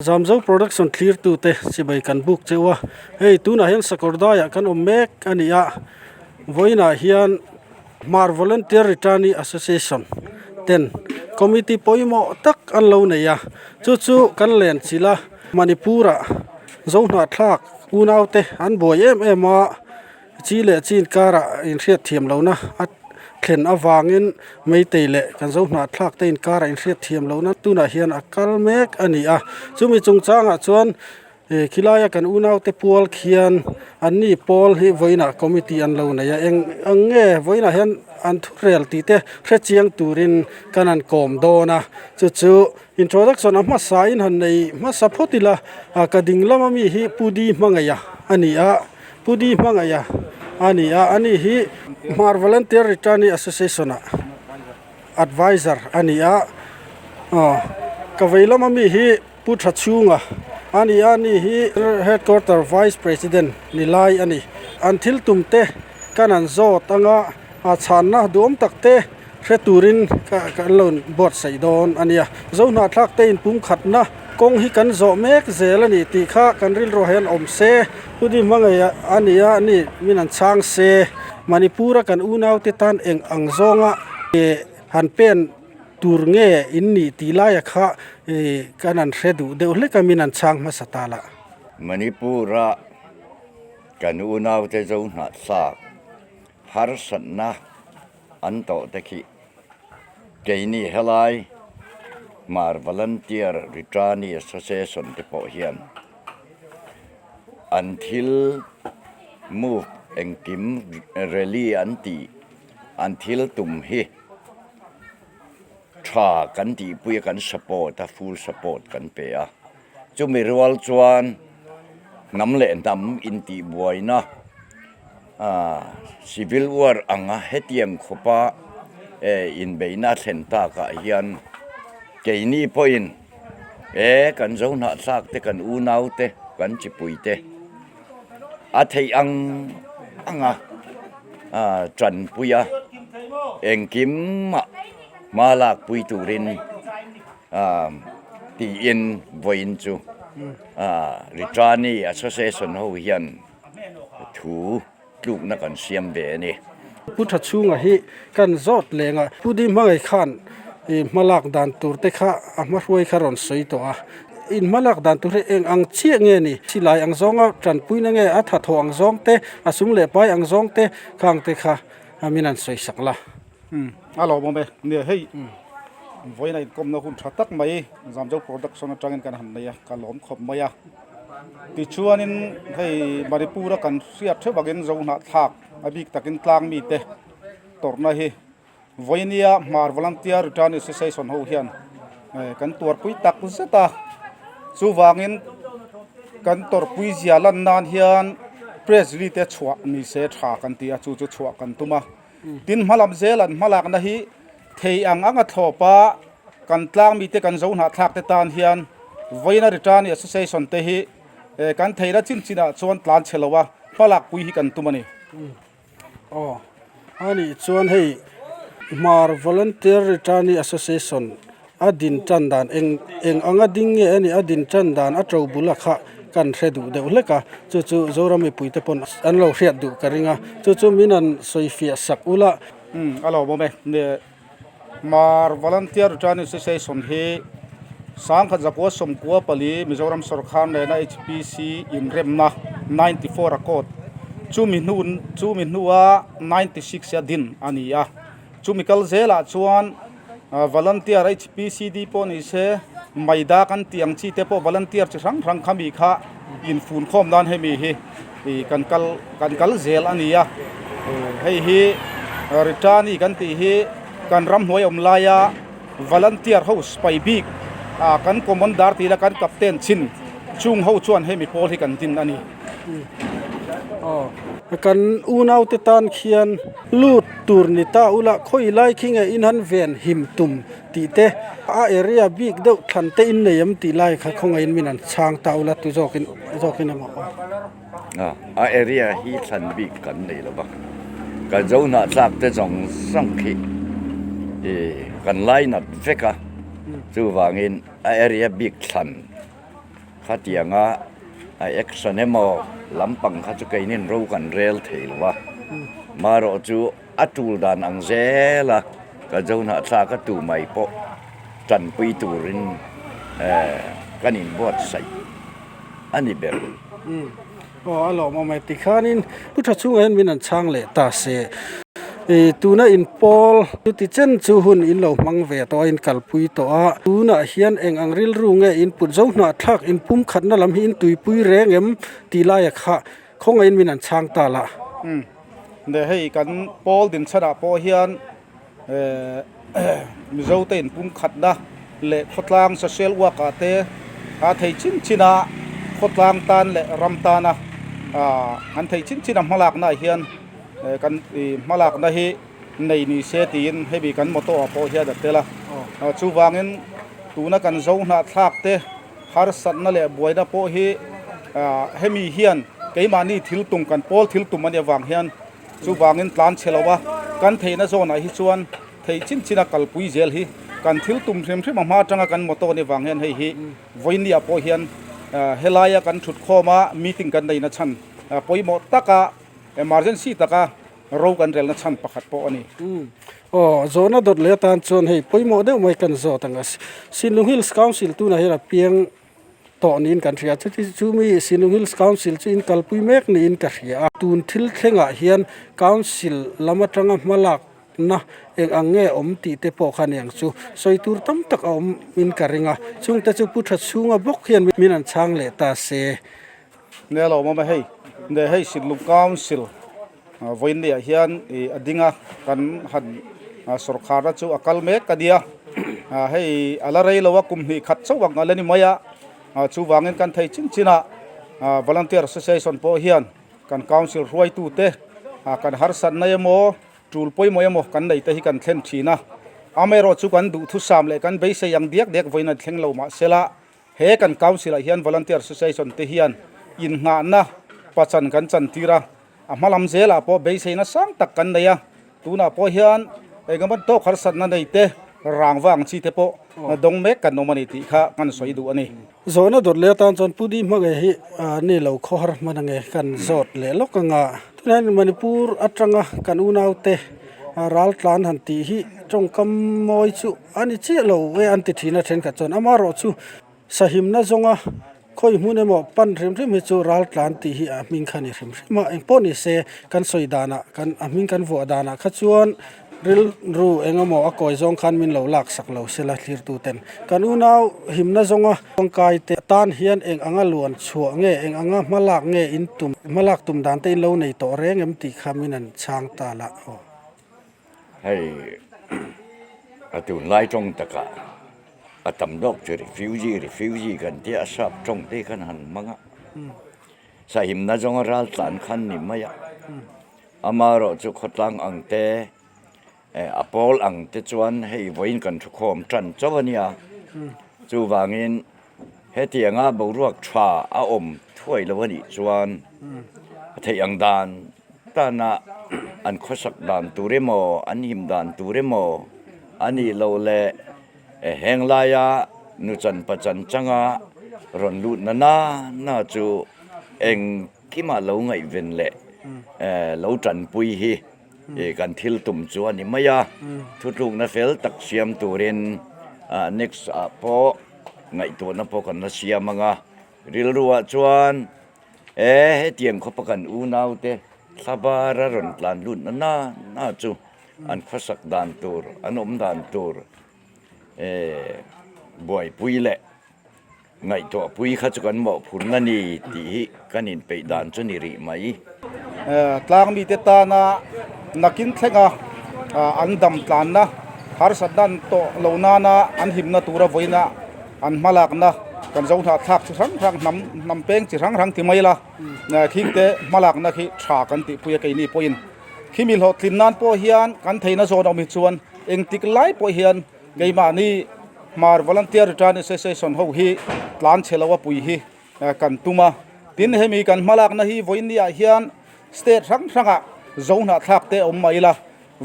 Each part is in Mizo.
Zamzo production thlirtute chibai kan buk cheu a, hei tunah hian sakawr daiah kan awm mek a ni a, vawiinah hian Hmar Volunteer Returnee Association ten committee pawimawh tak an lo nei a, chu chu kan len chilh a, Manipur ah Zohnahthlak unaute an buai em em a. Chi leh chi inkarah inhriatthiam lohna a thlen avangin Meitei leh kan zo hnahthlak te inkarah inhriatthiam lohna tunah hian a kal mek a ni a. Chumi chungchangah chuan khilaia kan unaute pual khian anni pawl hi vawiinah committee an lo nei a, eng ang nge vawiinah hian an thurel tih te hrechiang turin kan han kawm dawn a, chu chu introduction a hmasain han nei hmasa phawt ila ka ding lama mi hi Pu Di Hmangaih a ni a. Pu Di Hmangaih a ni a, ani hi Hmar Volunteer Returnee Association ah advisor a ni a, aw ka vei lama mi hi Pu Tha Chhunga a ni a, ani hi Headquarter Vice President ni lai a ni. An thil tum te kan an zawt anga a chhanna duhawm tak te hre turin kan lo buatsaih dawn a nia. Zohnahthlak te inpumkhatna kawng hi kan zawh mek zel a ni tih kha kan rilruah hian awm se. Hudi hmangaih a ni a ni min an chhang se. Manipur a kan unaute tan eng ang zawnga han pen tur nge in nih tih laia kha kan an hre duh deuh hlek a min an chhang hmasa ta lah. Manipur a kan unaute Zohnahthlak harsatna an tawh te khi keini helai Hmar Volunteer Returnee Association te pawh hian an thil move engkim rally an tih an thil tum hi tha kan tihpui a kan support a full support kan pe a chumi rual chuan hnam leh hnam intihbuaina. Civil war anga hetiang khawpa inbeihna a thlen takah hian keini pawhin he kan zo hnahthlak te kan unau te kan chipui te a theih ang anga tanpui a engkim ah hma lakpui turin tiin vawiin chu Ritani Association ho hian. thu tlukna kan siam ve a ni. Pu Tha chhunga hi kan zawt leng a, Pu Di Hmangaih khan i hmalak dan tur te kha a hmahruai kha rawn sawi tawh a, in hmalak dan tur hi eng ang chiah nge ni? Silai ang zawnga tanpuina nge a thathaw ang zawng te, a sum leh pai ang zawng te khang te kha min han sawi sak la. A lawmawm e, nia hei vawiin a inkawmna hun tha tak mai Zamzo production atangin kan han nei a, ka lawm khawp mai a. Tichuanin hei Manipur a kan hriat theuh angin Zohnahthlak a bik takin tlang mite tawrhna hi vawiinia Hmar Volunteer Return Association ho hian kan tuarpui tak zet a, chuvangin kan tawrhpui zia lan nan hian press release te chhuah ni se tha kan ti a, chu chu chhuah kan tum a. Tin hmalam zel an hmalakna hi thei ang anga thlawpa kan tlang mite kan zo hnahthlak te tan hian vawiina Returnee Association te hi kan theihna chin chinah chuan tlan chhe lo a hmalak pui hi kan tum a ni. Aw a nih chuan hei Hmar Volunteer Returnee Association A din tan dan eng eng anga ding nge a nih a din tan dan a to bula kha kan hre duh deuh hlek a, chu chu Zoram mipuite pawn an lo hriat duh ka ring a, chu chu min an sawi fiah sak ula. Umm a lo awm e, ne Mar Volunteer Return Association hi Sangkhat Zakua Sawmkua pali Mizoram sawrkar nena HPC inremna 94 a court chumi hnu chumi hnua 96 a din a ni a, chumi kal zelah chuan Volunteer HPCD pawh ni se Maida kan tih ang chi te pawh volunteer chi hrang hrang kha mi kha infun khawm nan hemi hi ih kan kal kan kal zel a ni a hei hi Ritani kan tih hi kan ramhnuai awm laia volunteer ho sipai bik ah kan commander tih ila kan captain chin chung ho chuan hemi pawl hi kan din a ni. Kan unaute tan khian lut tur ni ta ula khawi lai khi nge in han ven him tum tih te a area bik deuh thlan te in nei em tih lai kha khawngaihin min an chhang ta ula tu zawkin zawkin emaw aw. A area hi thlan bik kan nei lo va, kan zo hnahthlak te zawng zawng khi kan lainat vek a, chuvangin a area bik thlan. Khatianga a action emaw lampang kha chu keinin ro kan rel thei lo a, marawh chu a tul dan ang zel a, ka Zohnahthlak a tu mai pawh tanpui turin kan inbuatsaih a ni ber. Aw a lawmawm e tikhanin pu tha chhungah hian min an chhang leh ta se ih tuna in pawl chuti chen chu hun in lo hmang ve tawh a in kalpui tawh a tunah hian eng ang rilru nge in put zo hnah thlak in pum khatna lam hi in tuipui reng em tih laia kha khawngaihin min an chhang ta lah. Umm ne hei kan pawl din chhanah pawh hian eh Mizo te in pum khatna leh khawtlang social work ah te a thei chin chin a khawtlang tan leh ram tana ah an thei chin chin a hmalakna ah hian eh kan ih hmalakna hi nei ni se tiin hemi kan motto ah pawh hian a tel a chuvangin tuna kan zo hnahthlak te harsatna leh buaina pawh hi ah hemi hian keimahni thil tum kan pawl thil tum a nih avang hian Chuvangin tlan chhe lo a, kan theihna zawnah hi chuan theih chin chin a kalpui zel hi kan thil tum hrim hrim a hma atanga kan motto ni vang hian hei hi vawinia pawh hian helaia kan thut khawm a meeting kan neihna chhan pawimawh taka emergency taka ro kan relna chhan pakhat pawh a ni. Aw, zawhna dawt leh atan chuan hei pawimawh deuh mai kan zawt ang a, Sinlung Hills Council tunah hian a piang tawh niin kan hria chuti chu mi Sinung Hills Council chu in kalpui mek niin ka hria a tun thil thlengah hian Council lam atanga hma lakna eng ang nge awm tih te pawh kha aniang chu sawi tur tam tak a awm in ka ring a chungte chu Pu Tha chhunga bawk hian min an chhang leh ta se. Nge lo awm a hei nge hei Sinlung Council Vawiinniah hian ih a ding a kan han sawrkharna chu a kal mek a nia hei a la rei lo a kum hnih khat chauh ang a la ni mai a chuvangin kan thei chin chin a volunteer association pawh hian kan council hruaitute kan harsatna emaw tul pawimawh emaw kan nei te hi kan thlen thin a amaherawhchu kan duhthusam leh kan beisei ang diak diak vawiin an thleng lo mahsela He kan Council ah hian Volunteer Association te hian innghahna pachan kan chantir a, a hma lam zelah pawh beiseina sang tak kan nei a, tunah pawh hian engemaw tawk harsatna nei te rangva ang chi te pawh dawng mek kan awm a ni tih kha kan sawi duh a ni. Zawhna dawt leh atan chuan Pu Di Hmangaih hi ni lo khawhar hman ange kan zawt leh lawk anga tunah hian Manipur atanga kan unaute raltlan han tih hi tawngkam mawi chu A ni chiah lo e an ti thin a thenkhat chuan amaherawh chu sahimna zawnga khawi hmun emaw pan hrim hrim hi chu ral tlan tih hi a hming kha a ni hrim hrim a engpawh ni se kan sawi danah kan a hming kan vuah danah kha chuan rilru eng emaw a kawi zawng khan min lo lak sak lo sela thlirtu ten kan unau himna zawnga tawngkai te tan hian eng anga luan chhuah nge eng anga hma lak nge in tum hma lak tum dan te in lo nei tawh reng em tih kha min an chhang ta lah aw. Hei a tunlai tawng takah a tam dawk chu refugee refugee kan tia a sap tawng te khan han hmang a sahimna zawnga ral tlan khan ni mai a amaherawh chu khawtlang ang te eh a pawl ang te chuan hei vawiin kan thukhawm tan chauh a nia chuvangin hetianga boruak tha a awm thuai lo a nih chuan a theih ang dan. Tana an khawsak dan tur emaw, an him dan tur emaw a nih loh leh heng laia nuchan pachan changa rawn lut na na na chu engkimah lo ngaihven leh lo tanpui hi kan thil tum chu a ni mai a. Thutlukna fel tak siam turin next ah pawh ngaihtuahna pawh kan la siam ang a, rilruah chuan E, hetiang khawpa kan unaute thlabara rawn tlan lut na na na chu an khawsak dan tur, an awm dan tur e buaipui leh ngaihtuahpui kha chu kan mawhphurna ni tih hi kan inpeih dan chu ni rih mai. Tlang mite tana nakin thlenga an dam tlanna harsatna an tawh lo nana an himna tura vawiina an hmalakna kan zo hnah thlak chi hrang hrang hnam hnam peng chi hrang hrang ti mai ila khing te hmalakna khi tha kan tih pui a keini pawhin khimi hlawhtlin nan pawh hian kan theihna zawn a awm hi chuan engtik lai pawh hian keimahni Hmar Volunteer Return Association ho hi tlan chhe lo a pui hi kan tum a tin hemi kan hmalakna hi vawiin ah hian state hrang hrangah zo hnah thlak te awm mai ila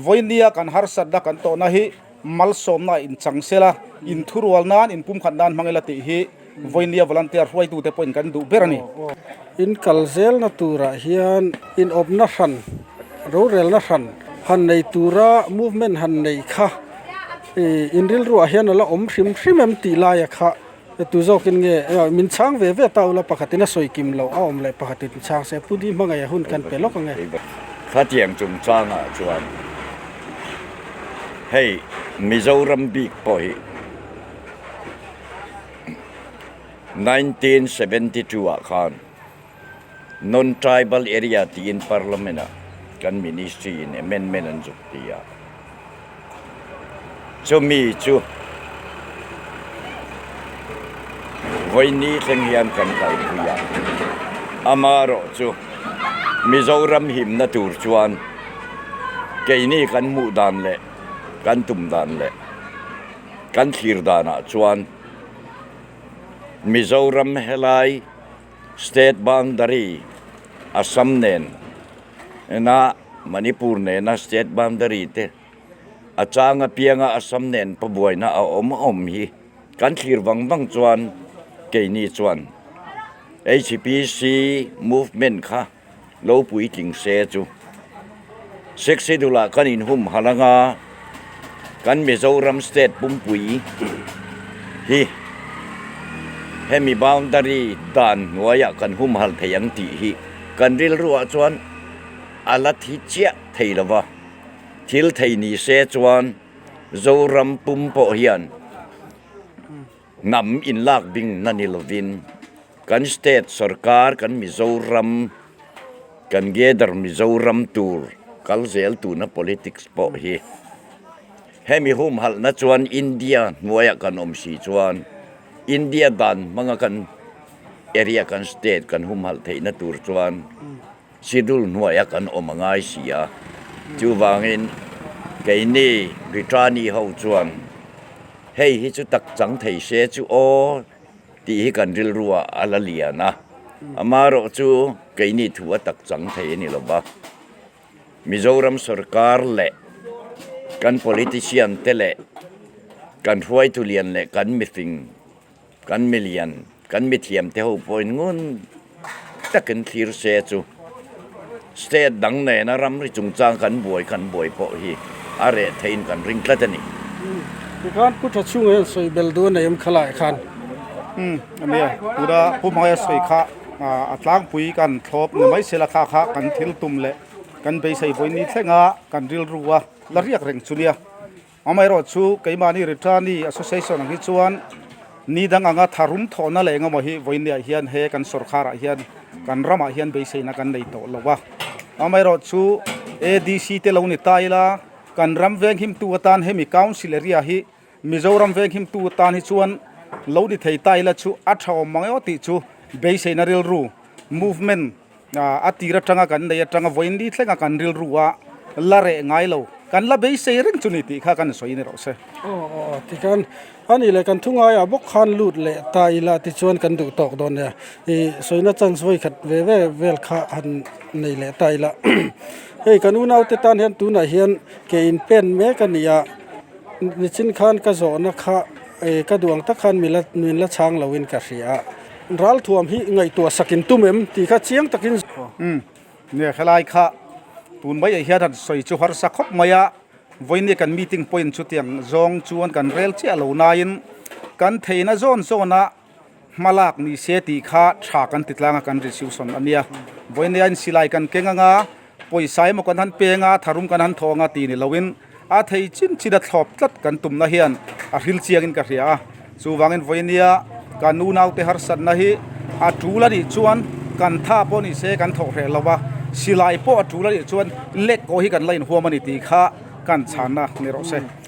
Vawinia kan harsatna kan tawhna hi malsawmna in chang sela, in thurual nan, in pumkhat nan hmang ila tih hi Vawinia volunteer hruaitute pawhin kan duh ber a ni. In kal zelna turah hian inawpna hran, rorelna hran han nei tura movement han nei kha in rilruah hian a la awm hrim hrim em tih laia kha tu zawkin nge min chhang ve ve ta ula pakhatin a sawi kim loh a awm leh pakhatin chhang se Pu Di hmangaih a hun kan pe lawk ang e. Khatiang chungchangah chuan hei Mizoram bik pawh hi 1972 ah khan Non-Tribal Area tiin Parliament ah kan Ministry in amendment an zuk ti a. Chumi chu vawiini thleng hian kan kalpui a. Amaherawhchu Mizoram himna tur chuan keini kan hmuh dan leh kan tum dan leh kan thlir danah chuan Mizoram helai State Boundary Assam nen ena Manipur nena State Boundary te a chang apianga Assam nen pabuaina a awm awm hi kan thlir vang vang chuan keini chuan HPC movement kha Lo puitling se chu Sexy dulah kan inhumhalh anga kan Mizoram state pumpui hi hemi boundary dan hnuaiah kan humhalh thei ang tih hi kan rilruah chuan a la thi chiah thei lo va, thil thei ni se chuan Zoram pum pawh hian Hnam inlak bing na ni lovin kan state sorkar kan Mizoram kan gather Mizoram tur kal zel tuna politics pawh hi hemi humhalhna chuan India hnuaiah kan awm si chuan India dan hmanga kan area kan state kan humhalh theihna tur chuan schedule hnuaiah kan awm a ngai si a, chuvangin keini Britanni ho chuan hei hi chu tak chang thei se chu aw tih hi kan rilruah a la lian a, amaherawh chu keini thu a tak chang thei a ni lo va, Mizoram sorkar leh kan politician te leh kan hruaitu lian leh kan mifing Kan milian, kan mithiam te ho pawhin ngun takin thlir se chu state dang nena ramri chungchang kan buai kan buai pawh hi a reh theihin kan ring tlat a ni. Tikhan Pu Tha chhunga hian sawi bel duh a nei em khalai khan? Umm ania, tuna Pu Hmangaia sawi kha a tlangpui kan thlawp ni mai sela kha kha kan thil tum leh kan beisei vawiin thlenga kan rilru a la riak reng chu nia. Amaherawh chu keimahni Returnee Association ang hi chuan ni dang anga tharum thawhna leh engemaw hi vawiinniah hian he kan sawrkharah hian kan ramah hian beiseina kan nei tawh lo a. Amaherawh chu ADC te lo ni ta ila kan ram venghimtu atan hemi Council area hi Mizoram venghimtu atan hi chuan lo ni thei ta ila chu a tha awm mang emaw tih chu beiseina rilru movement A tir atanga kan nei atanga vawiin thlenga kan rilru a la reh ngai lo, kan la beisei reng chu ni tih kha kan sawi ni rawh se. Aw aw aw tikhan a nih leh kan thu ngaiah bawk khan lut leh ta ila tichuan kan duh tawk dawn nia. I sawina chance vawi khat ve ve vel kha han nei leh ta ila. Hei kan unaute tan hian tunah hian ke in pen mek a ni a, nichin khan ka zawhna kha ka duh ang tak khan min la chhang loin ka hria. Ralthuam hi ngaihtuah sak in tum em tih kha chiang takin. Umm nia helai kha tun mai ah hian han sawi chu harsa khawp mai a, vawiin kan meeting point chutiang zawng chuan kan rel chiah lo nain kan theihna zawn zawn a hma lak ni se tih kha tha kan ti tlang a kan resolution a nia, vawiin ah silai kan keng anga pawisa emaw kan han peng a tharum kan han thawng a tih ni loin a thei chin chin a thlawp tlat kan tumna hian a hril chiangin ka hria a chuvangin vawinia kan unaute harsatna hi a tul a nih chuan kan tha pawh ni se kan thawk hreh lo a silai pawh a tul a nih chuan lek kaw hi kan la inhuam a ni tih kha kan chhanna ni rawh se.